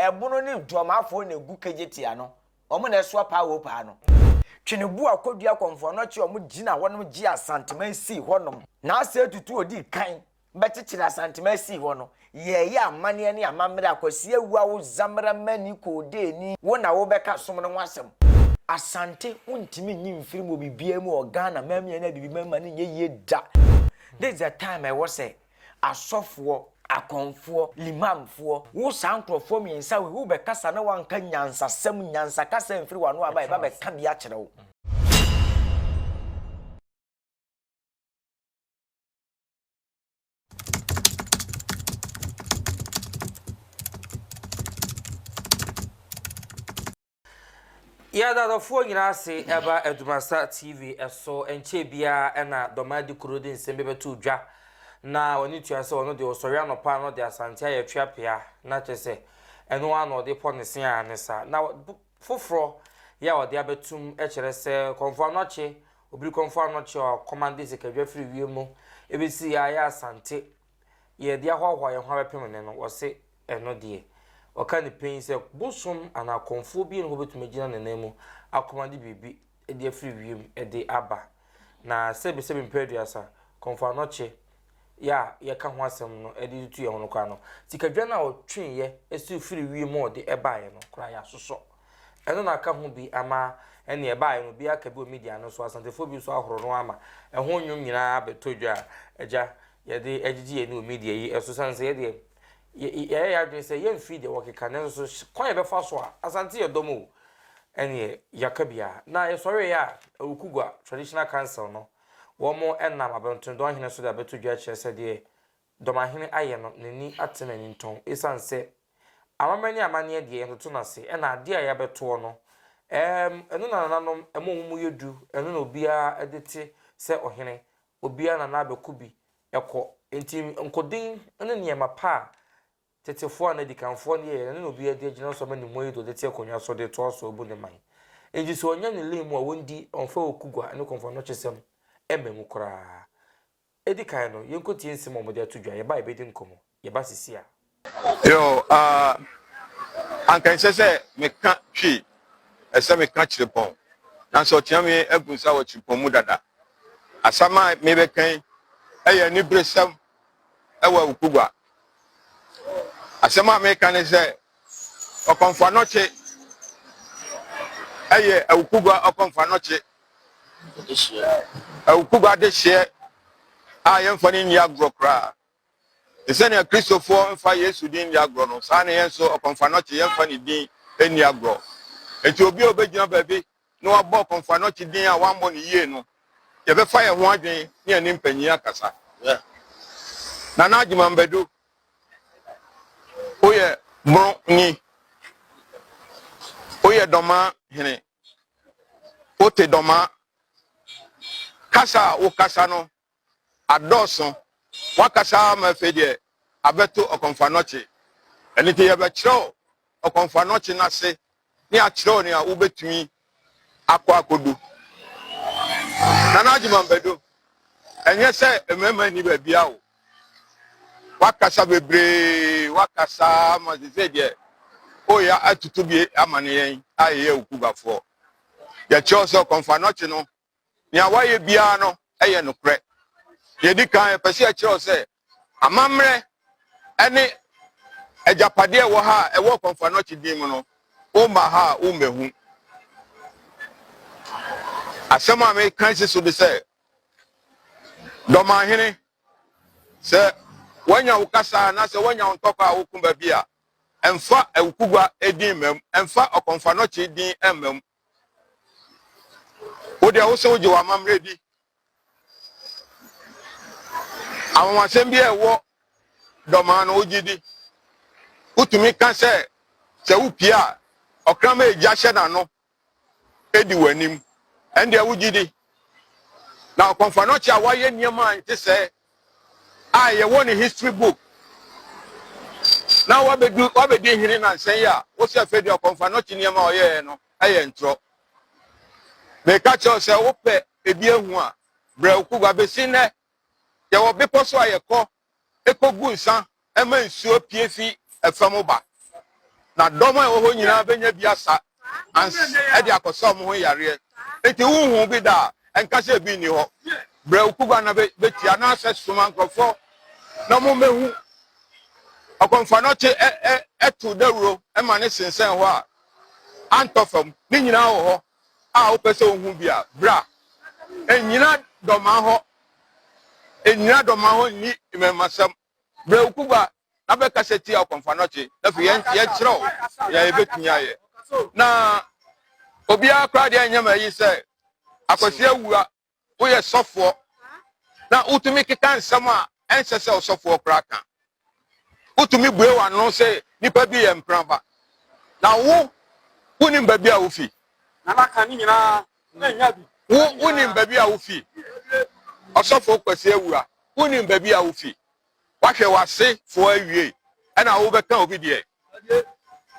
Ɛbono ne Dɔmafoɔ na egu Kejetia no. Wɔn na ɛsoa paa wɔ paa no. Tweneboa Kodua Kɔmfoanɔkye a wɔn gyina hɔnom gye Asanteman sii hɔnom. N'asɛe tutu a odii kan bɛkyekyere Asanteman sii hɔ no, yɛɛyɛ amanneɛ ne amammerɛ a Kwasi Awuah wo Zamramani Koodeni wo na wobɛka som no ho asɛm. Asante wontumi nyi mfiri mu wɔ biribiara mu wɔ Ghana man mu ne Abibiman mu ma no nyɛ yie da. This is the time a ɛwɔ sɛ asɔfoɔ, akɔmfoɔ, limamfoɔ, wo saa nkorɔfoɔ miensa wei wo bɛkasa na wanka nyansasɛm, nyansa kasa mfiri w'ano aba a yɛba bɛka bi akyerɛ wo. Yɛda adɔfoɔ nyinaa ase ɛba Adumasa TV so. Ɛnkyɛɛ biara ɛna Dɔm Adikuro de nsɛm bi bɛtoo dwa na ɔne tua sɛ ɔno deɛ ɔsɔre anɔpa na ɔde Asante ayɛ tweapea na kyerɛ sɛ ɛno ara na ɔde pɔ ne se a ne sa. Na foforɔ yɛ a ɔde abɛtum kyerɛ sɛ Kɔmfo Anɔkye, Obiri Kɔmfo Anɔkye a ɔkɔmande sikadwa firi wiem ɛbɛsi yɛ ayɛ Asante yɛde ahoahoa yɛn ho abɛpem nnɛ no, wɔse ɛno deɛ, wɔka no pɛn sɛ bosom anaa kɔmfoɔ bi nni hɔ bɛtumi agyina ne nan mu akɔmande biribi de afiri wiem de aba. Na sɛbisɛbi mpɛ aduasa, kɔmfoɔ anɔkye yɛ a yɛka ho asɛm no de tutu yɛn ho no koraa no, sikadwa no a ɔtweeɛ si firi wiem a ɔde baeɛ no koraa yɛasosɔ. Ɛno na aka ho bi ama ɛne ɛbaeɛ no obiara ka bi wɔ media no so, Asantefoɔ bi nso ahoro no ama ɛho nnwom nyinaa abɛtɔ dwa a, agya, yɛde agyegye yɛn ani wɔ media yi so sane sɛ yɛdeɛ yɛyɛ yɛn adwene sɛ yɛmfiri deɛ wɔkeka nanso so kwan yɛbɛfa so a Asante yɛ dɔm o ɛneɛ yɛaka biara na yɛsɔreeɛ a Awukugua Traditional Council no wɔn nam Abɛntondɔn hene so de abɛto dwa kyerɛ sɛ deɛ Dɔmahene ayɛ no n'ani ate n'anintɔn ɛsiane sɛ amammerɛ ne amanneɛ deɛ yɛntoto no ase ɛna adeɛ a yɛabɛtoɔ no ɛɛm ɛno na nananom ɛma wɔn mu yɛ du ɛno na obiara de te sɛ ɔhene obiara na n'abɛko bi kɔ. Enti nkoden ne nneɛma pa a tetefoɔ anaa adikanfoɔ no yɛeɛ no, ɛno na obiara de agyina so ama ne mu ayɛ duru de te akonnwa so de toa so abu ne man. Enti sɛ ɔnya ne lane mu a, wɔndi, ɔmfa okugua ne kɔmfoanokyesɛm mma mu koraa. Edi kan no, yɛnkɔtie nsɛm a wɔde ato dwa. Yɛba a yɛbɛdi nkɔmmɔ. Yɛba sisi a. Yo, ah, anka ɛnsɛ sɛ meka Twi, ɛsɛ meka Kyerepɔn. Nanso ɔtea me agu nsa wɔ Kyerepɔn mu dada. Asɛm a mebɛka yi yɛ aniberesɛm wɔ Awukugua. Asɛm a meka ne sɛ, Ɔkɔmfo Anɔkye yɛ Awukugua Ɔkɔmfo Anɔkye. Awukugua adehyeɛ a yɛmfa no nni agorɔ koraa. Te sɛ nea Kristofoɔ mfa Yesu din nni agorɔ no, saa na yɛn nso Ɔkɔmfo-Anɔkye yɛmfa ne din nni agorɔ. Enti obi a ɔbɛgyina baabi na wabɔ Ɔkɔmfo-Anɔkye din a wammɔ no yie no, yɛbɛfa yɛn ho adwene ne yɛne mpanyin akasa. Nana Agyeman Badu, woyɛ Boroni, woyɛ Dɔmaa hene, wote Dɔmaa. Kasa a wokasa no, adɔɔso, woakasa ara ma afei deɛ abɛto Ɔkɔmfoanɔkye. Ɛno nti yɛbɛkyerɛw Ɔkɔmfoanɔkye no ase ne akyerɛw nea wobɛtumi akɔ akɔdu. Nana Agyeman Badu, ɛnyɛ sɛ mmarima nni baabiara o. Woakasa bebree, woakasa ara ma seesei deɛ woyɛ atutu bi ama no yɛn a yɛyɛ Okugafoɔ. Yɛkyerɛw sɛ Ɔkɔmfoanɔkye no Nea wayɛ biara no yɛ nokorɛ. Deɛ ɛdi kan, yɛpɛ sɛ yɛkyerɛ wo sɛ amammerɛ ne agyapadeɛ a ɛwɔ ha a ɛwɔ Kɔmfo Anɔkye din mu no, womma ha a wommɛhu. Asɛm a meka si so de sɛ, Dɔmanhene, sɛ woanya wo kasa anaasɛ woanya wo ntɔkwa a woko baabi a, mfa Awukugua din mma mu, mfa Ɔkɔmfo Anɔkye din mma mu. Wo deɛ wo sɛ wogye w'amammerɛ di. Anwanwasɛm bi a ɛwɔ dɔmaa no wogye di. Wotumi ka sɛ sɛ wopie a ɔkraman a egya hyɛ n'ano di w'anim. Ɛndeɛ wogye di. Na ɔkɔmfoanɔkye a wayɛ nneɛma a ɛnte sɛɛ a yɛwɔ ne history book na wabedu wabedi hene nansa yi a wosɛ afei deɛ ɔkɔmfa nɔkye nneɛma a ɔyɛɛ no yɛ ntorɔ. Meka kyerɛ wo sɛ wopɛ ebi ahu a, brɛ wo kogua. Besi nnɛ, yɛwɔ bepɔ so a yɛkɔ ekogu nsa ma nsuo pue fi fam ba. Na dɔm a ɛwɔ hɔ nyinaa bɛnya bi asa ans de akɔsa wɔn ho yareɛ. Enti wonhuu bi da a, ɛnka sɛ ebi nni hɔ. Brɛ wo kuruwa na bɛtie anaasɛ soma nkurɔfoɔ na wɔmmɛhu. Ɔkɔmfoanɔkye ɛ ɛ ɛto dawuro ma no sensɛn hɔ a, antɔ fam. Ne nyinaa wɔ hɔ a wopɛ sɛ wohu bi a, bra. Nnyina dɔmaa hɔ, nnyina dɔmaa hɔ nni mmarimasɛm. Brɛ wo kuruwa na bɛkasa tia ɔkɔmfoanɔkye, na afei yɛn yɛkyerɛ wo nea yɛbɛtumi ayɛ. Na obiara koraa deɛ ɛnyɛ ma ayi sɛ Akwasi Awua woyɛ sɔfoɔ na wotumi keka nsɛm a ɛnsɛ sɛ ɔsɔfoɔ koraa ka. Wotumi bue w'ano sɛ nipa bi yɛ mpraba. Na wo, wonim baabi a wofi. Nana ka ne nyinaa na nya bi. Wo, wonim baabi a wofi. Ɔsɔfoɔ Kwasi Awua, wonim baabi a wofi. Woahwɛ w'asefoɔ awie ɛna wobɛka obi deɛ.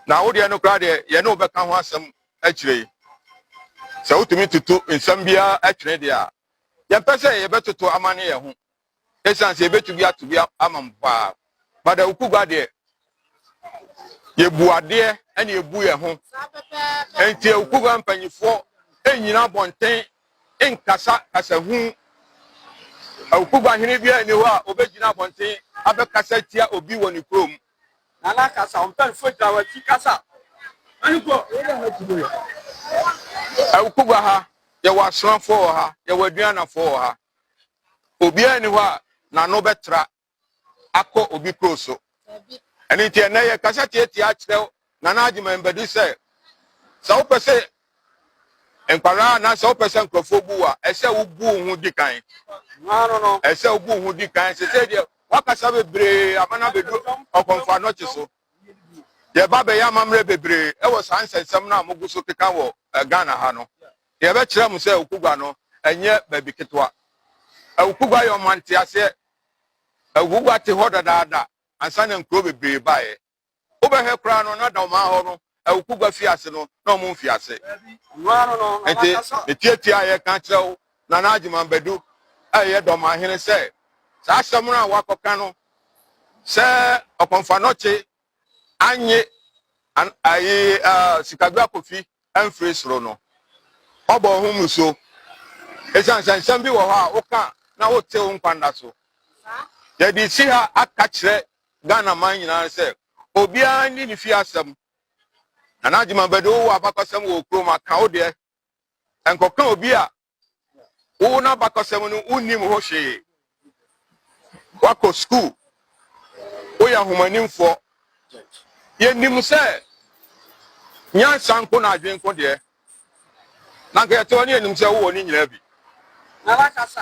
Na wo deɛ no koraa deɛ yɛne wo bɛka ho asɛm akyire yi. Sɛ wotumi toto nsɛm biara twene deɛ a, yɛmpɛ sɛ yɛbɛtoto amane yɛn ho. Ɛsiane sɛ yɛbɛtu bi ato bi ama mo paa. But Awukugua deɛ, yɛbu adeɛ ɛna yɛbu yɛn ho. Enti Awukugua mpanyifoɔ nnyina abɔnten nkasa kasahu. Awukugua hene biara nni hɔ a ɔbɛgyina abɔnten abɛkasa tia obi wɔ ne kurom. Nana kasa, wo mpanyinfoɔ gyina w'akyi kasa. Awukugua ha, yɛwɔ asonafoɔ wɔ ha, yɛwɔ aduanafoɔ wɔ ha. Obiara nni hɔ a n'ano bɛtra akɔ obi kuro so. Ɛno nti ɛnnɛ yɛkasa tiatia kyerɛ Nana Agyeman Badu sɛ, sɛ wopɛ sɛ nkwadaa anaasɛ wopɛ sɛ nkurɔfoɔ bu wo a, ɛsɛ wobu wo ho di kan. Ɛsɛ wobu wo ho di kan. Sɛ sɛ deɛ wakasa bebree ama no abɛdu ɔkɔmfo anɔkye so. Yɛba bɛyɛ amammerɛ bebree ɛwɔ saa nsɛnsɛm no a mogu so keka wɔ Ghana ha no. Yɛbɛkyerɛ mo sɛ Awukugua no ɛnyɛ baabi ketewa. Awukugua yɛ ɔmanteaseɛ. Awukugua te hɔ dadaada ansa na nkuro bebree baeɛ. Wobɛhwɛ koraa no na Dɔmaa hɔ no Awukugua fii ase no na ɔmo mfi ase. Nti ne tiatia a yɛka kyerɛ wo Nana Agyeman Badu a ɛyɛ Dɔmaa hene sɛ saa asɛm no a woakɔka no sɛ Ɔkɔmfoanɔkye annye an ayi uh, Sikadwa Kofi amfiri soro no, ɔbɔ wo ho mmusuo. Esiane sɛ nsɛm bi wɔ hɔ a woka na wote wo nkwa nna so. Yɛde si ha aka kyerɛ Ghana man nyinaa sɛ obiara nni ne fie asɛm. Nana Agyeman Badu wowɔ abakɔsɛm wɔ kurom a ka wo deɛ. Nkɔka obi a wo n'abakɔsɛm no wonnim ho hwee. Woakɔ sukuu, woyɛ ahomanimfoɔ. Yɛnim sɛ nyansa nko na adwene nko deɛ, na nka yɛte hɔ ne yɛnim sɛ wowɔ ne nyinaa bi.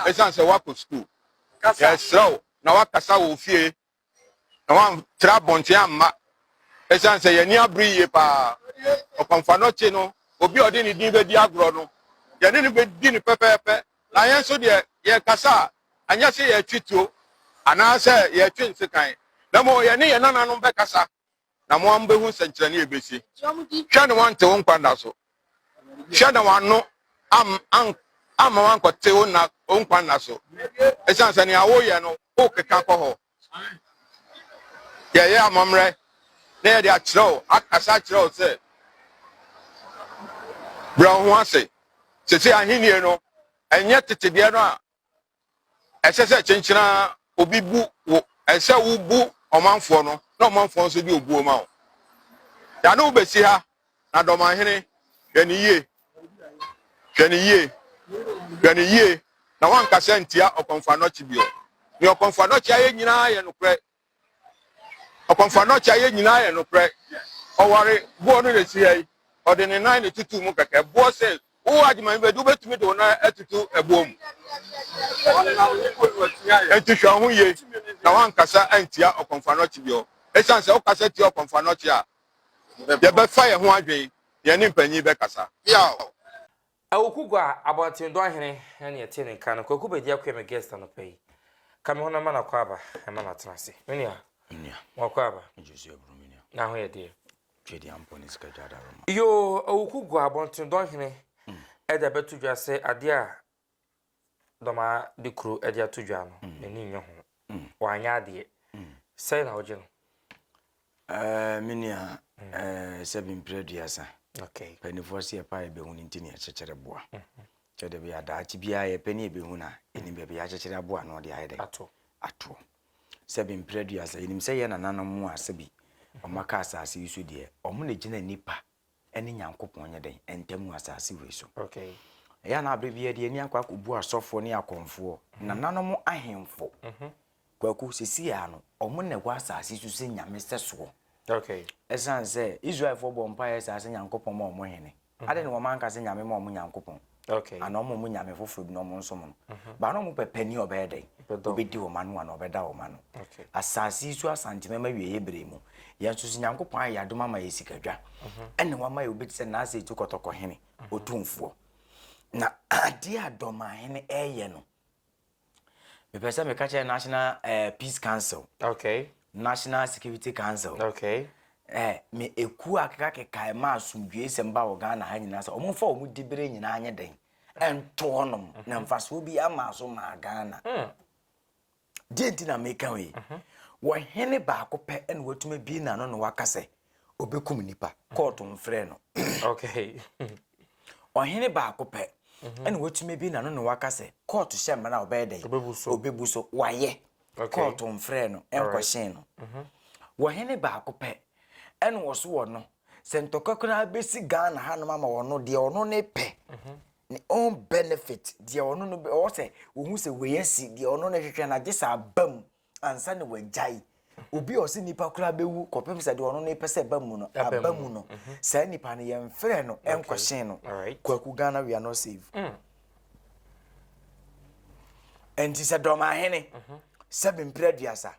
Ɛsiane sɛ woakɔ sukuu, yɛsrɛ wo na woakasa wɔ fie na wɔantra abɔnten amma. Esiane sɛ yɛn ani abere yiye paa, ɔkɔmfoanɔkye no, obi a ɔde ne din bedi agorɔ no, yɛne no bedi no pɛpɛɛpɛ. Na yɛn nso deɛ, yɛrekasa a, ɛnyɛ sɛ yɛretwe tuo anaasɛ yɛretwe nsekan, na mmom yɛne yɛn nananom bɛkasa, na mo ara mubehu nsɛnkyerɛnne a ebesi. Hwɛ na wɔante wo nkwa nna so. Hwɛ na w'ano amma wankɔte wo nna wo nkwa nna so. Esiane sɛ nea woyɛ no, wokeka kɔ hɔ. Yɛyɛ amammerɛ na yɛde akyerɛ wo, akasa akyerɛ wo sɛ brɛ wo ho ase. Sese ahenni no, ɛnyɛ tete deɛ no a ɛsɛ sɛ kyenkyena obi bu wo, ɛsɛ sɛ wobu ɔmanfoɔ no na ɔmanfoɔ nso de obuo ma wo. Yɛane wo bɛsi ha na dɔmanhene, hwɛ no yie, hwɛ no yie, hwɛ no yie na woankasa ntia Ɔkɔmfo Anɔkye bio. Nea Ɔkɔmfo Anɔkye ayɛ nyinaa yɛ nokorɛ. Ɔkɔmfo Anɔkye ayɛ nyinaa yɛ nokorɛ. Ɔware boɔ no na ɛsi ha yi, ɔde ne nan na ɛtutuu mu kɛkɛ. Boɔ sɛ wo Agyeman Badu wobɛtumi de wo nan atutu ɛboɔ mu. Enti hwɛ wo ho yie na woankasa antia Ɔkɔmfo Anɔkye bio. Ɛsiane sɛ wokasa tia Ɔkɔmfo Anɔkye a, yɛbɛfa yɛn ho adwene, yɛne mpanyin bɛkasa. Yaw! Awuku Gua Abɔntendɔn Hene ne ɛte ne nka no. Kwaku Bedi Akoya me guest anɔpa yi. Ka me ho na ma no akwaaba, ma no atena ase. Me nua, mo akwaaba. Na ho yɛ deɛ. Yoo, Awuku Gua Abɔntendɔn Hene ɛde abɛto dwa sɛ adeɛ a Dɔmaa de kuro de ato dwa no, n'ani nnye ho. Wanyɛ adeɛ. Sɛn na wogye no? Ɛɛ me nua, ɛɛ sɛbi mprɛ aduasa. Okay. Mpanimfoɔ se yɛpɛ a yɛbɛhu no nti na yɛkyekyere boa. Sɛdeɛ ɛbɛyɛ a daakye biara yɛpɛ ne yɛbɛhu no a, yɛnim baabi yɛakyekyere aboa no de ayɛ dɛn? Ato. Ato. Sɛbi mprɛ aduasa, yɛnim sɛ yɛn nananom a sɛbi wɔaka asase yi so deɛ, wɔn na ɛgyina nnipa ne Nyankopɔn nyɛ dɛn? Ntam wɔ asase wei so. Okay. Ɛyɛ a na aberɛ biara deɛ ani akɔ akɔbu asɔfoɔ ne akɔmfoɔ, nananom ahemfo. Kwaku, seesei ara no, wɔn na ɛwɔ asase so sɛ nyame sɛsoɔ. Okay. Ɛsiane sɛ Israelfoɔ bɔɔ mpaeɛ saa sɛ Nyankopɔn ma wɔn hene. Adɛn na wɔn anka sɛ Nyame ma wɔn Nyankopɔn? Okay. Anaa wɔn wɔn nyame foforɔ bi na wɔn nsom no. Ba na wɔn pɛ panin a ɔbɛyɛ dɛn? Ɔbɛdi wɔn ano anaa ɔbɛda wɔn ano. Okay. Asase yi so Asantemam awieeɛ berɛ mu, yɛn nso so Nyankopɔn ayɛ yɛn adom ama yɛ sikadwa. Ɛna wama yɛ obi te sɛ Naasɛ Etu Kɔtɔkɔhene, Otumfoɔ. Na adeɛ a Dɔmahene ɛreyɛ no, Mepɛ sɛ meka kyerɛ National eh, Peace Council. Okay. National Security Council. Okay. Eh, me ekuo akekakeka ɛma asomdwoesɛm ba wɔ Ghana ha nyinaa sɛ wɔmfa wɔn dibere nyinaa nyɛ dɛn ɛnto hɔnom na mhm. mfasoɔ bi ama so maa Ghana. Mm. Deɛ nti na meka wei. Mhm. Wɔhene baako pɛ ɛna watumi abie n'ano na waka sɛ ɔbɛkum nipa mhm. kɔɔto mfrɛ no. Okay. Ɔhene baako pɛ ɛna watumi bi n'ano na waka sɛ kɔɔto hyɛ mmara a ɔbɛyɛ dɛn ɔbɛbu so wayɛ kɔɔto mfrɛ no ɛnkɔhyɛn no mhm. Wɔhene baako pɛ ɛna wɔso wɔ no sɛ ntɔkwa koraa bɛsi Ghana hanom ama wɔno deɛ ɔno ne pɛ mhm. ne own benefit deɛ ɔno no ɔwɔ sɛ wɔhu sɛ wei asi deɛ ɔno no hwehwɛ no agye sɛ aba mu ansa na wagyae. Obi a ɔsɛ nipa koraa bɛwu kɔpem sɛ deɛ ɔno no pɛ sɛ ɛba mu no aba mu no mhm. saa nipa no yɛmfrɛ no ɛnkɔhyɛn no. Kwaku, Ghana we are not safe. Mm. Ɛnti sɛ dɔmahene mhm. sɛbe mprɛ aduasa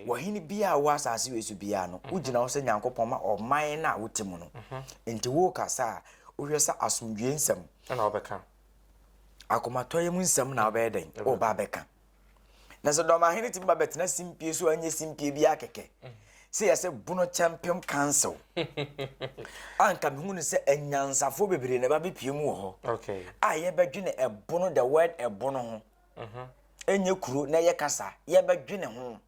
wɔhene biaa wɔ asase wei so biaa no mhm. wogyina hɔ sɛ Nyankopɔn ma ɔman no a wote mu no nti wokasa a wohwɛ sɛ asomdwie nsɛm akomatɔyɛ mu nsɛm na wobɛyɛ dɛn woba bɛka. Na sɛ dɔmahene tumi ba bɛtena simpie so a ɛnyɛ simpie biara kɛkɛ sɛ yɛsɛ Bono Kyɛmpem Council a nka mehu no sɛ anyansafoɔ bebree na ɛba bɛpie mu wɔ hɔ a yɛbɛdwene ɛbono the word ɛbono ho mhm. ɛnyɛ kuro na ɛyɛ kasa yɛbɛdwene ho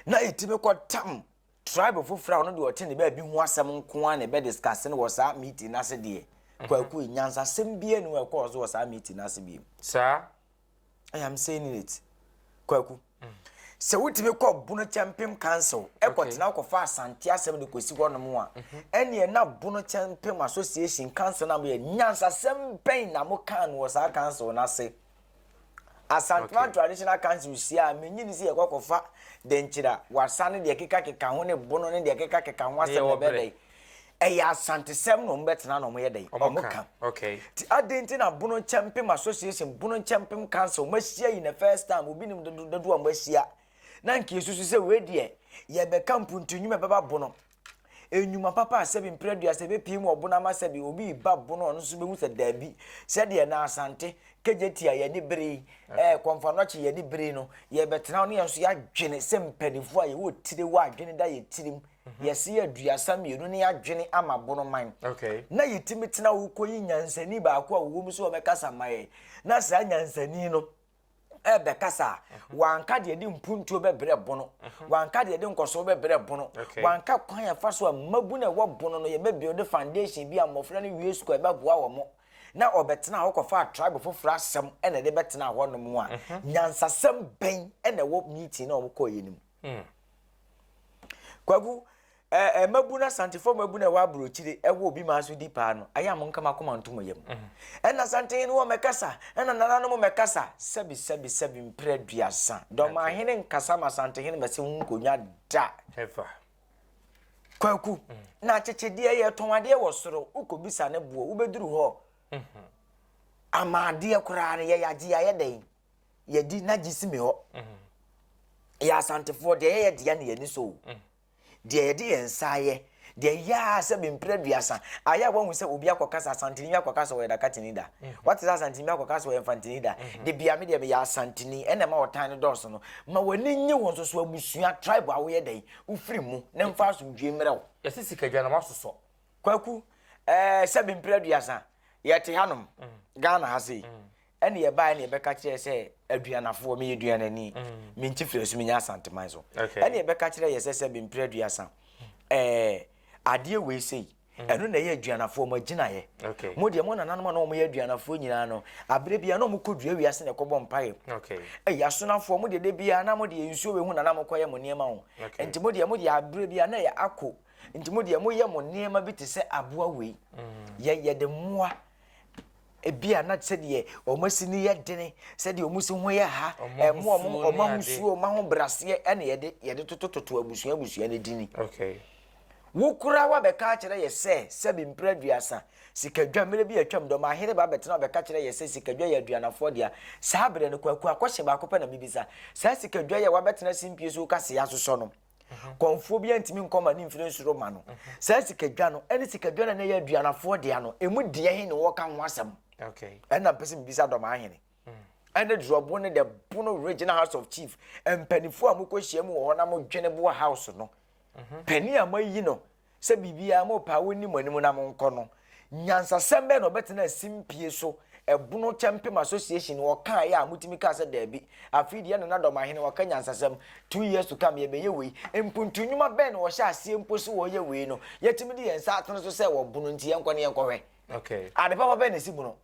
na ɛtumi kɔtam tribe foforɔ a ɔno deɛ ɔte ne baabi ho asɛm nko ara na ɛbɛ discuss no wɔ saa meeting no ase deɛ mhm. Kwaku nyansasɛm biara ni wɔ ɛkɔɔ so wɔ saa meeting no ase bio saa. I am saying it. Kwaku. Sɛ wotumi kɔ Bono Kyɛmpem Council ɛkɔtena kɔfa Asante asɛm de kɔsi hɔnom a, mhm. ɛneɛ na Bono Kyɛmpem Association Council na moyɛ nyansasɛm bɛn na mokaa no wɔ saa council no ase? Asanteman Traditional Council hyia a menyi ne sɛ yɛkɔ kɔfa dɛnkyira wasa ne deɛ kekakeka ho ne bono ne deɛ kekakeka ho asɛm na ɛbɛdɛn Ɛyɛ Asantesɛm na wɔn bɛtena na wɔn yɛ dɛn? Wɔn ka. Okay. Ti adɛn nti na Bono Nkyɛmpem Association, Bono Nkyɛmpem Council, wɔn ahyia yi the first time, obi nim dodo dodo a wɔn ahyia. Na nka esusu sɛ wei deɛ yɛbɛka mpuntu nnwuma ɛbɛba Bono. Nnwuma papa a sɛbi mpere aduasa ɛbɛpie mu wɔ Bono ama sɛbi obi ba Bono ɔno nso bɛhu sɛ daabi sɛdeɛ na Asante Kegyetia yɛn ani bere yi, ɛɛ Kɔmfoanɔkye yɛn ani bere yi no, yɛbɛtena hɔ na yɛn nso yɛadwene sɛ mpanimfoɔ a yɛwɔ tire wɔ adwene da yɛn tirim. Yɛse yɛ 32 ne adwene ama bono man. Na yɛtumi tena hɔ kɔyi nyansani baako a wɔwɔ mu sɛ ɔbɛkasa ma yɛn. Na saa nyansani no ɛbɛkasa a, mhm. wanka deɛ de mpuntuo bɛbrɛ bono, mhm. wanka deɛ de nkɔsoɔ bɛbrɛ bono, wanka kwan a ɛfa so a mmabu na ɛwɔ bono no yɛbɛbuild foundation bi a mmɔfra no wie sukuu a ɛbɛboa wɔn. Na ɔbɛtena hɔ kɔfa tribe foforɔ asɛm ɛna ɛde bɛtena hɔ nom a, mhm. nyansasɛm bɛn ɛna ɛwɔ meeting na wɔn kɔɔ yɛ no mu. Hmm. Kwaku, eh, eh, mabu na Asantefo mabu na ɛwɔ aburokyire ɛwɔ obi maa so di paa no, ayɛ a mo nka makoma nto mo yam. Mm. Ɛna Asantehene wɔ mɛkasa, ɛna nananom mɛkasa, sɛbi sɛbi sɛbi mprɛ aduasa. Dɔmahene nkasa ma Asantehene mɛsɛ ho nkonnwa da. Ever. Kwaku, mm. na akyekyedeɛ yɛtɔn adeɛ wɔ soro, wokɔbisa ne boɔ, wobɛduru hɔ. Mm -hmm. Ama adeɛ koraa no yɛyɛ agye yɛayɛ dɛn? yɛdi na gye si mi hɔ yɛ Asantefoɔ deɛ yɛyɛ deɛ na yɛni so o deɛ yɛde yɛn nsa ayɛ deɛ yɛ a sɛ mempere aduasa ayɛ a wahu sɛ obi akɔka sɛ Asanteni bi akɔka sɛ ɔyɛ Dakatini da wate sɛ Asanteni bi akɔka sɛ ɔyɛ Mfantini da de bia me deɛ meyɛ Asanteni ɛna ɛma ɔtan no dɔɔso no ma w'ani nye wɔn nso so abusua tribe a woyɛ dɛn wofiri mu na mfa asomdwie mmerɛ wo. Yɛse sikadwa na wasosɔ. Kwaku, ɛɛ sɛ mempere aduasa yɛte hanom Ghana ha sei Ɛne yɛbaeɛ ne yɛbɛka kyerɛɛ sɛ Aduanafoɔ, meyɛ Duanani, mente Firasu, menyɛ Asanteman so. Ɛne yɛbɛka kyerɛɛ yɛ sɛ sɛbe mprɛ aduasa. Ɛɛ, adeɛ wei sei, ɛno na ɛyɛ aduanafoɔ mo agyinaeɛ. Okay. Mo deɛ mo nananom a na wɔyɛ aduanafoɔ nyinaa no, aberɛ biara na wɔkɔ dua wiase na ɛkɔbɔ mpaeɛ. Okay. Ɛyi asonafoɔ mo deɛ da biara na mo deɛ nsuo wei ho na na mokɔyɛ mo nneɛma o. Okay. Nti mo deɛ mo deɛ aberɛ biara na ɛyɛ ako. Nti mo deɛ moyɛ mo nneɛma bi te sɛ aboa wei. Yɛ yɛde mmoa Ebia na sɛdeɛ wɔn asi no yɛ dene, sɛdeɛ wɔn si ho yɛ ha, ɛmo wɔn wɔn ahosuo, wɔn ahobraseɛ ɛna yɛde yɛde totototo abusua abusua no dini. Okay. Wo koraa wabɛka akyerɛ yɛ sɛ sɛbi mpere aduasa sikadwa mmerɛ bi atwam dɔm ahene ba bɛtena bɛka kyerɛ yɛ sɛ sikadwa yɛ aduanafoɔ dea. Saa berɛ no kwaku akɔhyɛ baako pɛ na mebisa. Saa sikadwa yi a wabɛtena simpie so woka se yɛasosɔ no, Kɔmfoɔ biara ntumi nkɔ ma ne mfiri nsoro ma no. Saa sikadwa no ne sikadwa no na ɛyɛ aduanafoɔ dea no, ɛmu deɛ he ne wɔka ho asɛm? Ɛna mpɛ sɛ mebisa Dɔmahene ɛne Drɔbo ne the Bono Regional House of Chief mpanimfoɔ a mokɔhyia mu wɔ hɔ na modwene boa house no. Panin a moayi no sɛ biribiara mopɛ a wonni mo anim na monkɔ no, nyansasɛm bɛn na ɔbɛtena simpie so Ɛbono Kyɛmpem Association ɔkaeɛ a motumi kaa sɛ daabi, afei deɛ Nana Dɔmahene waka nyansasɛm, 2 years to come yɛbɛyɛ wei. Mpuntu nnwuma bɛn na wɔhyɛ aseɛ mpo sɛ wɔreyɛ wei no, yɛatumi de yɛn nsa atene so sɛ wɔ Bono nti yɛnkɔ na yɛnkɔhwɛ? Okay. Ade papa bɛn na ɛsi Bono?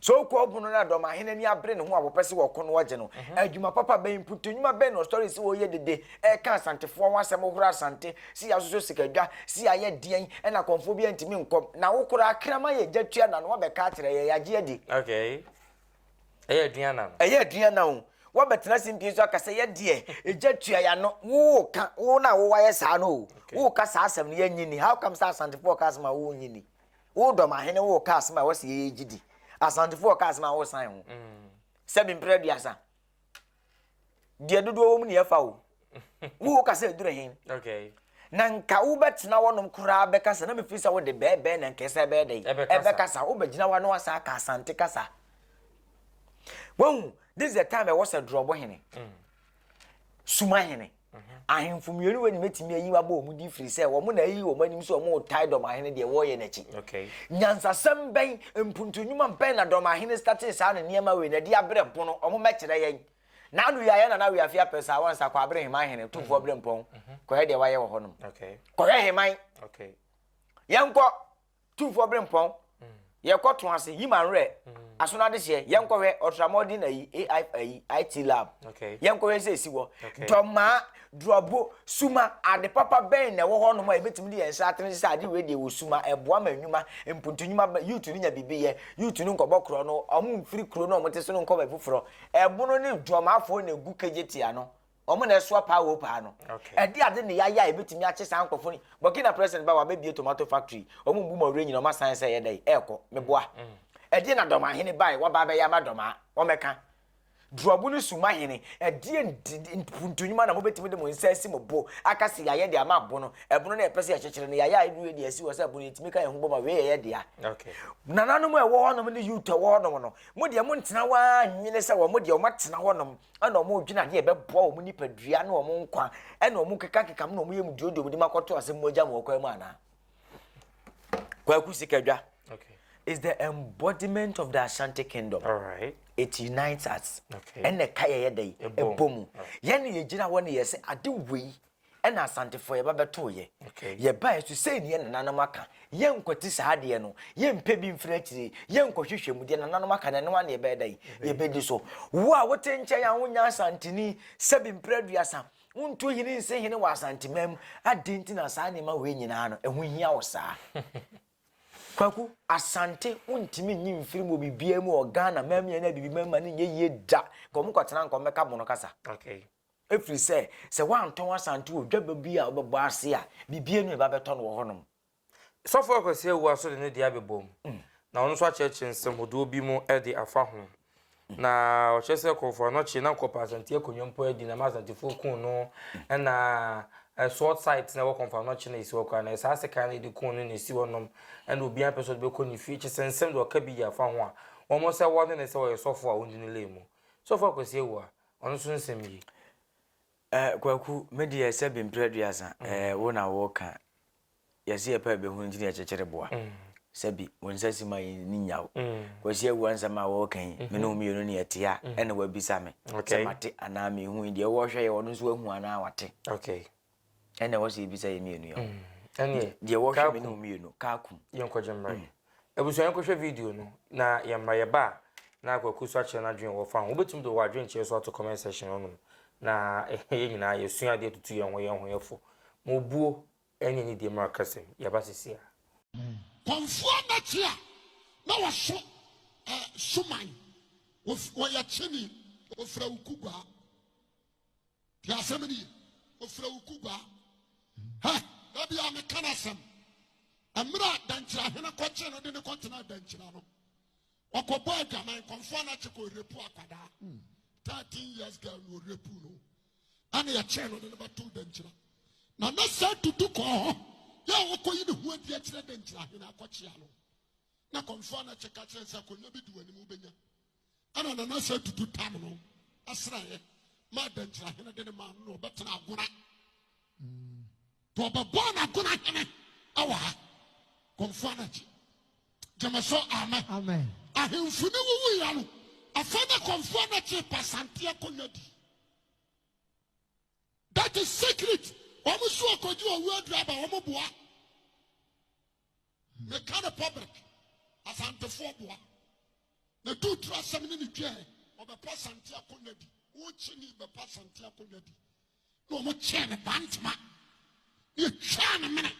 Sɛ wokɔ Bono na Dɔmahene ani abere ne ho a wɔpɛ sɛ wɔko no wɔgye no, adwuma papa bɛn, mpuntu nnwuma bɛn na ɔsɔre sɛ wɔreyɛ dede, ɛreka Asantefoɔ ho asɛm, hohoro Asante, se yɛasosɔ sikadwa, se yɛayɛ deɛn, ɛna akɔmfoɔ biara ntumi nkɔm. Na wo koraa, kraman yɛ gya tua na no woabɛka akyerɛ yɛn, yɛagye adi. Okay. Ɛyɛ aduan na no. Ɛyɛ aduan na o. Woabɛtena simpie so aka sɛ yɛ deɛ, egya tua yɛn ano. Woreka, wo na wo wayɛ saa no o. Woreka saa asɛm no, yɛnnye nni. How come sɛ Asantefoɔ reka asɛm a wonnye nni? Wo Dɔmahene woreka asɛm a ɛwɔ sɛ yɛgye di. Asantefoɔ reka asɛm a wosan ho. Sɛbi mprɛ aduasa. Deɛ dodoɔ wɔ mu ne yɛfa o. Wo ka sɛ ɛduru he? Okay. Na nka wobɛtena hɔnom koraa bɛkasa na mefiri sɛ wode bɛɛbɛɛ na nka ɛsɛ ɛbɛyɛ dɛn? Ɛbɛkasa. Wobɛgyina hɔ na wasa aka Asante kasa. Wahu, this is the time ɛwɔ sɛ Drɔbo hene, Suma hene, ahemfo mmienu wei na mɛtumi ayi abɔ wɔn din firi sɛ wɔn na ayi wɔn anim sɛ wɔn retae Dɔmahene deɛ wɔreyɛ n'akyi. Okay. Nyansasɛm bɛn, mpuntu nnwuma bɛn na Dɔmahene startee saa ne nneɛma wei na ɛde abrɛ bono, wɔn mmɛkyerɛ yɛn. N'ano yi ayɛ Nana Wiafe apɛ saa wɔnsa kɔ abere heman hene tumfoɔ bere mpɔn kɔhwɛ deɛ wayɛ wɔ hɔnom. Okay. Kɔhwɛ heman. Okay. Yɛnkɔ tumfoɔ bere mpɔn. Yɛkɔ to ase yi ma nwerɛ. Asono adehyeɛ yɛnkɔhwɛ ɔtramɔden ayi AI ayi IT lab. Okay. Yɛnkɔhwɛ sɛ esi hɔ. Okay. Dɔmaa, Durobo, Suma, ade papa bɛn na ɛwɔ hɔnom a yɛbɛtumi de yɛn nsa atene sɛ ade wei deɛ wɔ Suma, ɛboa ma nnwuma, mpuntu nnwuma ba, youth no nya biribi yɛ, youth no nkɔbɔ korɔ no, wɔn mfiri kuro no a wɔte so no nkɔ baabi foforɔ. Ɛbono ne Dwɔmafoɔ na ɛgu Kejetia no, wɔn na ɛsoa paa wɔ paa no. Okay. Ɛde ade na yɛayɛ a yɛbɛtumi akye saa nkurɔfoɔ no. Burkina president ba wabɛbie tomato factory, wɔn mbu mɔwerɛ nyina, wɔn asan sɛ ɛyɛ dɛn, ɛrekɔ, meboa. Ɛdeɛ na Dɔmahene bae, waba abɛyɛ ama Dɔmaa, wɔmmɛka. Duabu ne Suma hene, ɛdeɛn mpuntu nnwuma na mobɛtumi de mo nsa asi mo bo aka se yɛayɛ de ama abono? Ɛbono no a yɛpɛ sɛ yɛkyekyere no, yɛayɛ a ɛdu wei deɛ asi hɔ sɛ ɛbono yɛtumi ka yɛn ho bom a wei yɛ yɛ dea. Okay. Nananom a ɛwɔ hɔnom ne youth a ɛwɔ hɔnom no, mo deɛ montena hɔ ara nnwene sɛ wɔn deɛ wɔatena hɔnom ɛna wɔredwene adeɛ a ɛbɛboa wɔn nipadua ne wɔn nkwa ɛna wɔkekakeka mo na wɔyɛ mo duoduo mo de mo akɔto ase mo agya mo wɔ kwan mu anaa? Kwaku Sikadwa okay. is the embodiment of the Ashanti kingdom. All right. It unites us. Okay. Ɛna ɛka yɛyɛ dɛ ɛbɔ mu. Yɛn na yɛgyina hɔ na yɛsɛ ade wei ɛna Asantefoɔ yɛba bɛtoo yɛ. Okay. Yɛba yɛ so sei ne yɛn nananom aka. Yɛnkɔte saa adeɛ no. Yɛmpɛ bi mfiri akyire. Yɛnkɔhwehwɛ mu deɛ nananom aka no ɛno ara na yɛbɛyɛ dɛ yɛbɛdi so. Wo a wote nkyɛn a wonyɛ Asanteni sɛbi mprɛ aduasa Wontu hene nsi hene wɔ Asanteman mu, adɛn nti na saa nneɛma wei nyinaa no, ɛho hia wo saa? Kwaku, Asante wontumi nyi mfiri mu wɔ biribiara mu wɔ Ghana man mu ne Abibiman mu ma no nyɛ yie da. Nka wɔn kɔtena nka wɔmmɛka bono kasa. Okay. Ɛfiri sɛ, sɛ woantɔn Asante wɔ dwaba bi a wobɛbɔ ase a, biribiara ni a ɛba bɛtɔ no wɔ hɔnom. Sɔfo Akwasi Awuah nso de ne deɛ abɛbɔ mu, na ɔno nso akyerɛkyerɛ nsɛm hodoɔ bi mu de afa ho. Na ɔkyerɛ sɛ Kɔmfo Anɔkye na nkɔpɛ Asante akonnwa mpo adi na ma Asantefoɔ kuu no, ɛna sword site na ɛwɔ Kɔmfo Anɔkye na ɛsi hɔ koraa na saa sekan no yɛde kuu no na ɛsi hɔnom, ɛna obiara pɛ sɛ ɔde bɛkɔ ne fie. Kyerɛ sɛ nsɛm deɛ ɔka bi de afa ho a, wɔn sɛ wɔne no sɛ ɔyɛ sɔfo a ɔndi ne lane mu. Sɔfo Akwasi Awuah, ɔno nso nsɛm yi. Eh, Kwaku, me deɛ sɛbi mprɛ aduasa, eh, wo na woka. Yɛse yɛpɛ a yɛbɛhunu nti na yɛkyekyere boa. Sɛbi, wo nsa si ma yɛn nnya wo. Kwasi Awuah nsɛm a wɔreka yi, me ne wo mmienu ne yɛte a, ɛna wabisa me sɛ mate anaa menhui. Deɛ wɔrehwɛ yɛ, ɔno nso ahu anaa wate. Okay. Ɛna ɛwɔ sɛ yɛbisa yɛ mmienu yɛ ho. Ɛneɛ, Deɛ wɔhwɛ me ne Kaakum. wo mmienu, Kaakum. Yɛnkɔgye mmra. Abusua yɛnkɔhwɛ video no na yɛmmra yɛba a na Kwaku nso akyerɛ n'adwene wɔ fa ho. Wobɛtumi de w'adwenkyerɛ nso ato comment section hɔnom na yɛn nyinaa yɛsua adeɛ tutu yɛn ho yɛn ho yɛ fo. Ma obuo ne anidie mmra kasa mu. Yɛba sisi a. Kɔmfoɔ Anakye a na wɔso eh, suman, wɔyɛ kyeni, wɔfira wukuguaa. Te asɛm no ye. Wɔfira wukuguaa. Hɛ, da bi a meka no asɛm. Mmerɛ a Dankyirahene kɔkyee no de ne kɔtena Dankyira no, ɔkɔbɔ adwaman, Kɔmfoɔ Anakye kɔ repu akwadaa. 13 years girl na ɔrepu no. Ɛna yɛkyee no de no bɛtoo Dankyira. Na na saa tutu kɔɔ hɔ yɛ a wɔkɔyi ne ho adi akyerɛ Dankyirahene akɔkyea no. Na Kɔmfoɔ Anakye ka kyerɛ sɛ akonnwa bi di w'anim wobɛnya. Ɛna Nana Sɛ Tutu tam no sraeɛ maa Dankyirahene de ne maa no na ɔbɛtena Agona. Nti ɔbɛbɔɔ no Agona hene wɔ ha. Kɔmfoɔ Anakye. Gyeme so amen. Amen. Ahemfo no wuwuiɛ no, afei na Kɔmfoɔ Anakye pɛ Asante akonnwa di. That is secret. Wɔn so ɔkɔgye owu aduru aba wɔn boa. Meka no public. Asantefoɔ boa. Na du turu asɛm ne ne dwɛɛ. Ɔbɛpɛ Asante akonnwa di. Wokyi ni bɛpɛ Asante akonnwa di. Na wɔn kyɛɛ ne bantama. Na yɛtwaa ne mene.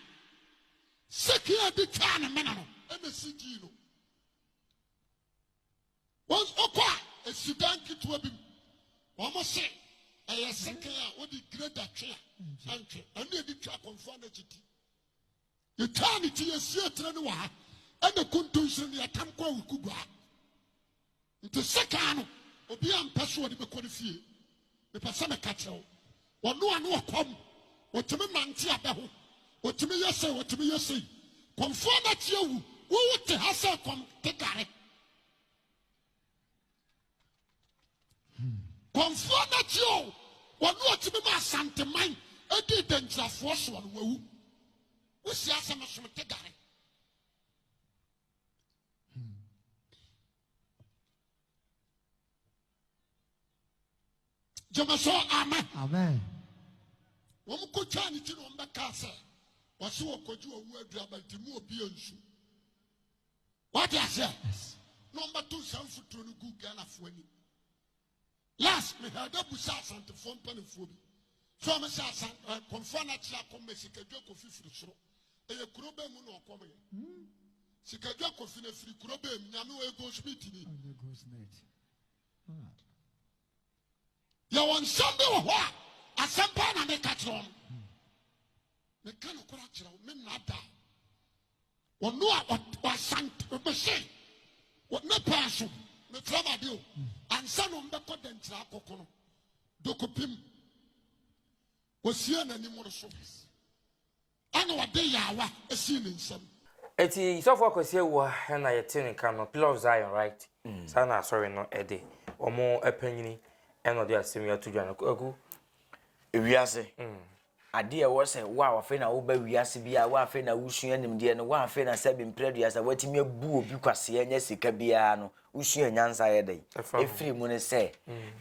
Sɛkee a de twaa ne mene no ɛna si gyii no. Wɔn ɔkɔ a esi dan ketewa bi mu. Wɔn se ɛyɛ sekan a wɔde greda twe a ɛntwe. Ɛno yɛde twa akɔmfoɔ anakyi ti. Yɛtwaa ne ti, yɛsiee tire no wɔ ha, ɛna kontonhyire no yɛtam kɔ Awukuguaa. Nti sekaa no, obiara mpɛ so ɔde bɛkɔ ne fie. Mepɛ sɛ meka kyerɛ wo, ɔno a ne ɔkɔm, ɔtumi nante abɛ ho, ɔtumi yɛ sei, ɔtumi yɛ sei. Kɔmfoɔ no akyi awu, wo wote ha sɛ kɔm te gare. Kɔmfoɔ no akyi o, wɔne ɔtumi ma Asanteman di dɛnkyirafoɔ soɔ no, wawu. Wosi asɛm som te gare. Gyeme so amen. Amen. Wɔn kɔtwaa ne ti na wɔn bɛkaa sɛ wɔse wɔkɔgye owu aduaba nti mu obi nsu. Wate aseɛ? Na wɔbɛto saa mfuturo no gu Ghanafoɔ anim. Last, mehwɛ da busa Asantefoɔ mpanimfoɔ bi sɛ wɔn sɛ asan eh, kɔmfoɔ anakye akɔm ma sikadwa kofi firi soro. Ɛyɛ kuro bɛn mu na ɔkɔm yɛ? Hmm. Sikadwa kofi no firi kuro bɛn mu? Nyame ɔyɛ goldsmith ni. Ah. Yɛwɔ nsɛm bi wɔ hɔ a asɛm paa na meka kyerɛ wɔn. Hmm. Meka nokorɛ akyerɛ wo, me nnaadaa. Ɔno a ɔasante mese ne pɛn so mefrɛ m ade o ansa na ɔmbɛkɔ dɛnkyerɛ akɔko no dokopim ɔsie n'anim no so ɛna ɔde yaawa esii ne nsam. Eti sɔfo Akwasi Awuah na yɛte ne nka no, Pillar of Zion right? Saa na asɔre no de, wɔn panyini na ɔde asɛm yi ato dwa no. Kwaku. Ewiase. Adeɛ a ɛwɔ sɛ wo a afei na woba wiase bi a wo afei na wosua nimdeɛ no, wo afei na sɛbi mprɛ aduasa woatumi abu obi kwasea anya sika biara no, wosua nyansa yɛ dɛn? Ɛfiri mu ne sɛ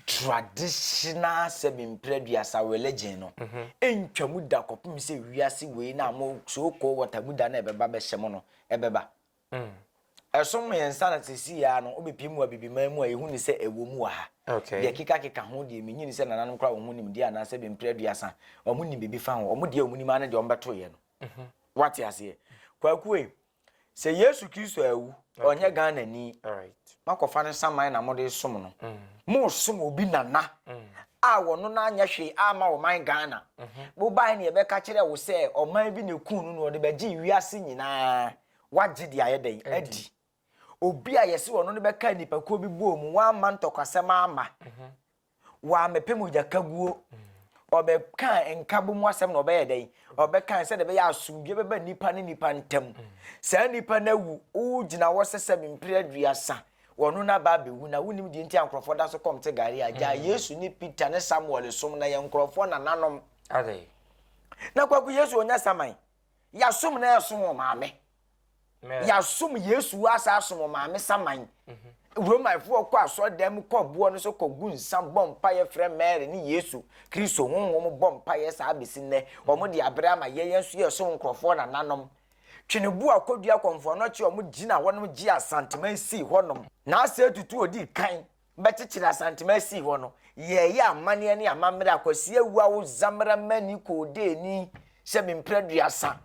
traditional sɛbi mprɛ aduasa religion no ɛntwa mu da kɔpem sɛ wiase wei na mo so called water mu da na ɛbɛba bɛhyɛ mo no ɛbɛba. Ɛsom mmiɛnsa na seesei ara no wobɛpue mu wɔ Abibiman mu a yɛhu no sɛ ɛwɔ mu wɔ ha. Okay. Deɛ ɛkekakeka ho deɛ mennye nni sɛ nananom koraa wɔn ho nimdeɛ anaasɛ bi mprɛ aduasa wɔn nim biribi fa ho. Wɔn deɛ wɔn nim ara ne deɛ wɔbɛtoeɛ no. Woate aseɛ? Kwaku ei, sɛ Yesu Kristo awu, ɔnyɛ Ghanani, moakɔfa no saman na mode resom no. Moresom obi nana a wɔno no anyɛ hwee amma ɔman Ghana. Wobaeɛ na yɛbɛka kyerɛɛ wo sɛ ɔman bi na ɛkuu no na ɔde bɛgyee wiase nyinaa. Wagye de ayɛ dɛn? Adi. Obi a yɛse ɔno no bɛka nnipakuo bi bɔɔ mu, wamma ntɔkwasɛm amma, wammɛpɛ mogyakaguo, ɔbɛkaa nkabom asɛm na ɔbɛyɛ dɛn? Ɔbɛkaa sɛdeɛ ɛbɛyɛ asomdwoeɛ bɛba nnipa ne nnipa ntam. Saa nnipa no awu, wogyina hɔ sɛ sɛbe mprɛ aduasa, wɔno no aba abɛwu na wonim deɛ nti a nkurɔfoɔ da so kɔm te gari a, gyaa Yesu ne Peter ne Samuel som na yɛ nkurɔfoɔ nananom. Na Kwaku Yesu ɔnyɛ saman. Yɛasom na yɛsom wɔ maame. Yɛasom Yesu asa asom wɔ maame saman. Romanfoɔ kɔ asɔredan mu kɔ boɔ no so kɔgu nsa bɔ mpaeɛ frɛ Mary ne Yesu Kristo honhom bɔ mpaeɛ saa bɛsi nnɛ. Wɔn de abrɛ ama yɛn, yɛn nso yɛsom nkurɔfoɔ nananom. Tweneboa kɔdua kɔmfoɔnɔkye a wɔgyina hɔnom gye Asanteman sii hɔnom. N'asɛe tutu ɔdii kan bɛkyekyere Asanteman sii hɔ no, yɛɛyɛ amanneɛ ne amammerɛ a Kwasi Awuawo Zamramani Koodeni sɛ me mprɛduasa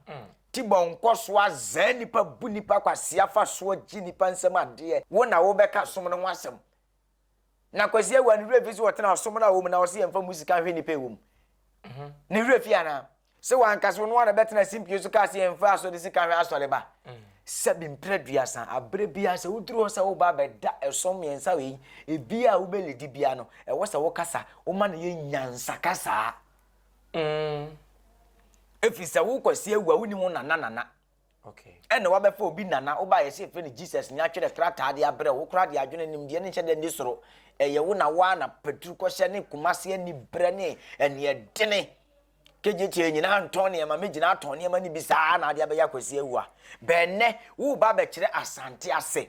ti bɔ nkɔsoɔ azaa nnipa bu nnipa kwasea fa soɔ gye nnipa nsam adeɛ. Wo na wobɛka som no ho asɛm. Na Kwasi Awuah ne werɛ fi sɛ ɔtena ɔsom no a ɔwɔ mu na ɔse yɛmfa mu sika nhwɛ nnipa ɛwɔ mu. Ne werɛ fi anaa? Sɛ wanka sɛ ɔno ara na bɛtena simpie so kaa sɛ yɛmfa asɔre sika nhwɛ asɔre ba. Sɛbi mprɛ duasa, aberɛ biara sɛ woduru hɔ sɛ woba abɛda ɛsom mmiɛnsa wei, ebiara a wobɛlidi biara no, ɛwɔ sɛ wokasa, woma no yɛ nyansa kasaa. Ɛfiri sɛ wo Kwasi awu a wonim wo nana nana. Ɛna wabɛfa obi nana, wobaa yɛsɛ yɛfrɛ no Jesus ne atwerɛ krataa de abrɛ wo, koraa de adwene nimdeɛ ne nhyɛ da nni soro. Ɛyɛ wo na woa na paturu kɔhyɛ ne Kumasi ani brɛ ne ɛneɛdene. Kegyekyɛ nyinaa ntɔn nneɛma, mɛgyina atɔn nneɛma no bi saa na ade abɛyɛ Akwasi awu a. Bɛɛnɛ woreba abɛkyerɛ Asante ase.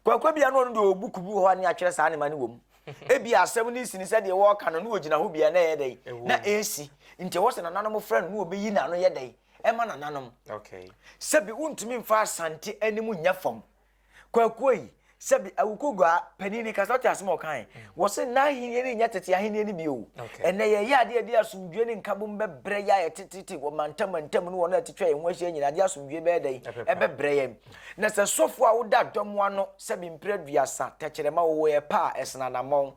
Kwaku ebia na ɔno deɛ ɔwɔ buku bi wɔ hɔ a ne atwerɛ saa nneɛma no wɔ mu. Ebia asɛm no si ne sɛdeɛ wɔreka no na ɔgyina hɔ bia na ɛyɛ dɛn na ɛresi. Nti ɛwɔ sɛ nananom frɛ no na ɔbɛyi n'ano yɛ dɛn ɛma nananom. Sɛbi wontumi mfa Asante anim nyɛ fam. Kwaku ei, sɛbi Awukuguaa panin no kasa, wote asɛm a ɔkae? Wɔse n'ahennie no nyɛ tete ahennie no bio. Ɛnnɛ yɛyɛ adeɛ a ɛde asomdwoeɛ ne nkabom bɛbrɛ yɛ a yɛtetete wɔ mantam mantam ne wɔn a ɛtwitwa yɛn ho ahyia nyinaa de asomdwoeɛ bɛyɛ dɛn? Ɛbɛbrɛ yɛn. Na sɛ sɔfoɔ a woda dɔm ano sɛbi mprɛ aduasa tɛkyerɛma wowɔ yɛ pɛ a ɛsene anammɔn.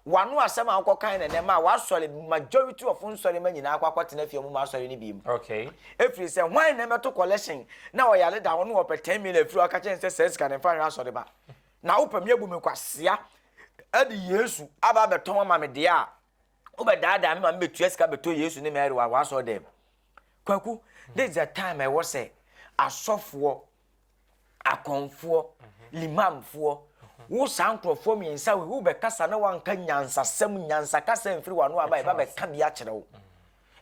W'ano asɛm a wokɔkae na ɛnɛ ma w'asɔre majority of nsɔremma nyinaa akɔ akɔtena fie a wɔmma asɔre no biem. Ɛfiri sɛ hwan na ɛmɛto collection na ɔyare da hɔ na ɔpɛ 10 million afiri hɔ aka kyerɛ no sɛ saa sika no mfa nhwɛ asɔre ba. Na wopɛ me abu me kwasea de Yesu aba abɛtɔn ama me deɛ a wobɛdaadaa me ma mebɛtua sika bɛtɔ Yesu ne Mary wɔ w'asɔre dɛm. Kwaku, this is the time ɛwɔ sɛ asɔfoɔ akɔmfoɔ, limamfoɔ, wo saa nkurɔfoɔ mmiɛnsa wei wobɛkasa na wanka nyansasɛm nyansakasa mfiri w'ano aba ɛba bɛka bi akyerɛ wo.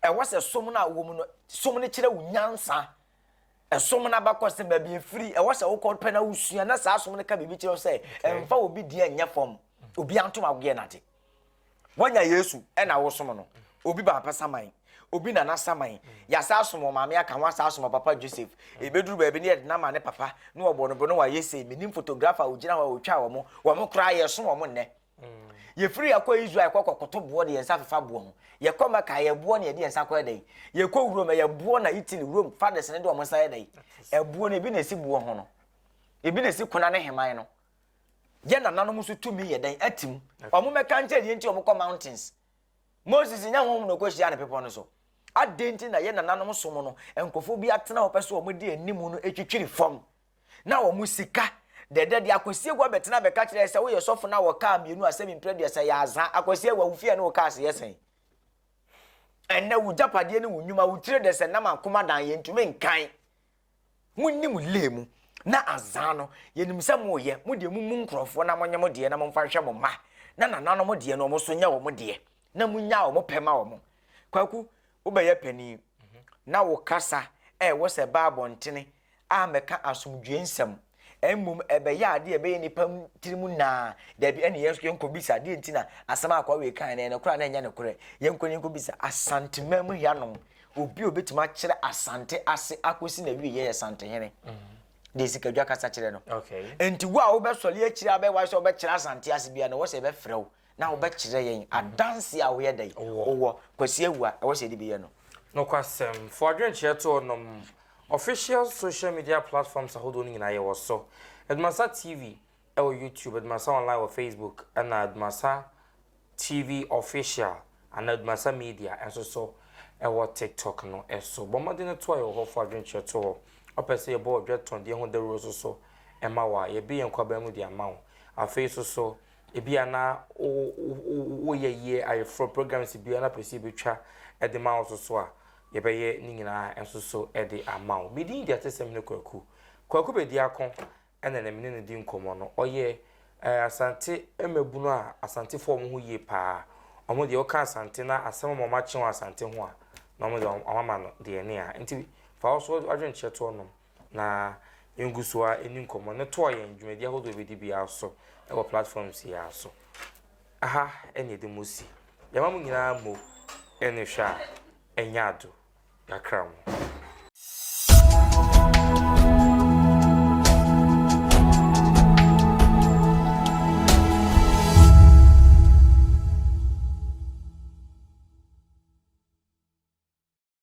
Ɛwɔ sɛ som no a wɔ mu no som no kyerɛ wo nyansa. Ɛsom no abakɔsɛm baabi efiri ɛwɔ sɛ wokɔ pɛ na wosua na saa som no ka biribi kyerɛ wo sɛ ɛmfa obi deɛ nyɛ fam obi antom agoyɛ n'ade. Wanya Yesu ɛna wosom no. Obi baapa saman, obi nana saman. Yasa asom ɔmaame aka ho asa asom ɔpapa Joseph. Ebeduru baabi ne yɛde no ama ne papa na wɔbɔ no bo na wayɛ sei. Menim photographer a ogyina hɔ a otwaa wɔn. Wɔn koraa yɛsom wɔn nnɛ. Yɛfiri yɛkɔ Israel kɔ kɔkoto boɔ de yɛn nsa fefa boɔ ho. Yɛkɔ Mecca ɛyɛ boɔ na yɛde yɛn nsa kɔyɛ dɛn? Yɛkɔ Rome ɛyɛ boɔ na Italy Rome fathers no de wɔn nsa yɛ dɛn? Ɛboɔ no ebi na esi boɔ ho no. Ebi na esi kona ne heman no. Yɛ nananom nso tumi yɛ dɛn atim? Wɔn mɛka nkyerɛ deɛ nti wɔn kɔ mountains. Moses nyɛ honhom na ɔkɔ hyia ne bepɔ no so. Adɛn nti na yɛ nananom som no nkurɔfoɔ bi atena hɔ pɛ sɛ wɔn de anim no twitwiri fam na wɔn sika dɛdɛ de Akwasi Awuah bɛtena bɛka kyerɛ sɛ woyɛ sɔfo na wɔ kaa mmienu a sɛbi mprɛ aduasa yɛ azaa Akwasi Awuah wo fie ne wo cars yɛ sɛn? Ɛnɛ wo gyapadeɛ ne wo nnwuma wo tire dɛ sɛ nam akoma dan yɛntumi nkan. Monni mo lee mu, na azaa no, yɛnim sɛ moreyɛ, mo deɛ mommu nkurɔfoɔ na monyɛ mo deɛ na momfa nhwɛ mo mma, na nananom deɛ no wɔn nso nyɛ wɔn deɛ, na monyaa wɔn pɛ ma wɔn. Kwaku, wobɛyɛ panin, na wo kasa ɛwɔ sɛ ɛba abɔntene a mɛka asomdwoeɛ nsɛm, mmom ɛbɛyɛ adeɛ a ɛbɛyɛ nnipa tirim naa, dabi ɛne yɛn nso yɛnkɔbisa, deɛ nti na asɛm a akoa wei kaeɛ no ɛyɛ nokorɛ anaa ɛnyɛ nokorɛ, yɛnkɔ na yɛnkɔbisa Asanteman mu heanom. Obi a obetumi akyerɛ Asante ase akosi n'awieɛ yɛ Santehene. Deɛ Sikadwa kasa kyerɛ no. Enti wo a wobɛsɔre akyire abɛwae sɛ wobɛkyerɛ Asante ase biara no, ɛwɔ sɛ yɛbɛfrɛ wo na wobɛkyerɛ yɛn adanse a woyɛ dɛn? Wowɔ. Kwasi Awuah, ɛwɔ sɛ yɛde bi yɛ no. Nokwasɛm, Fa w'adwenkyerɛ to hɔ nom. Official social media platforms ahodoɔ no nyinaa yɛwɔ so. Adumasa TV wɔ YouTube, Adumasa Online wɔ Facebook, ɛna Adumasa TV Official anaa Adumasa Media nso so wɔ TikTok no so. Bɔ mmɔden to a yɛwɔ hɔ fa adwenkyerɛ to hɔ. Wopɛ sɛ yɛbɔ ɔdwɛtɔndeɛ ho dawuro nso so ma wo a, yɛbue yɛn kwaban mu de ama wo. Afei nso so, ebia na woyɛ yie ayeforɔ programs biara na pɛ sɛ yɛbɛtwa de ma wo nso so a, yɛbɛyɛ ne nyinaa nso so de ama wo. Me din de Atesɛm Hene Kwaku. Kwaku Bediako ɛna na me ne no di nkɔmmɔ no, ɔyɛ eh, Asante mmabunu a Asantefoɔ wɔn ho yie paa. Wɔn deɛ woka Asante na asɛm a wɔn akye wɔ Asante ho a, na wɔn deɛ wɔn ama no deɛ ne a. Nti fa wo so adwenkyerɛ to hɔnom na Yɛngu so ara nni nkɔmmɔ na toa yɛn dwumadi ahodoɔ a yɛbɛdi biara so wɔ platforms yi ara so. Aha na yɛde mo si. Yɛma mo nyinaa mo ne hwɛ a ɛnyɛ ado. Yɛakra mo.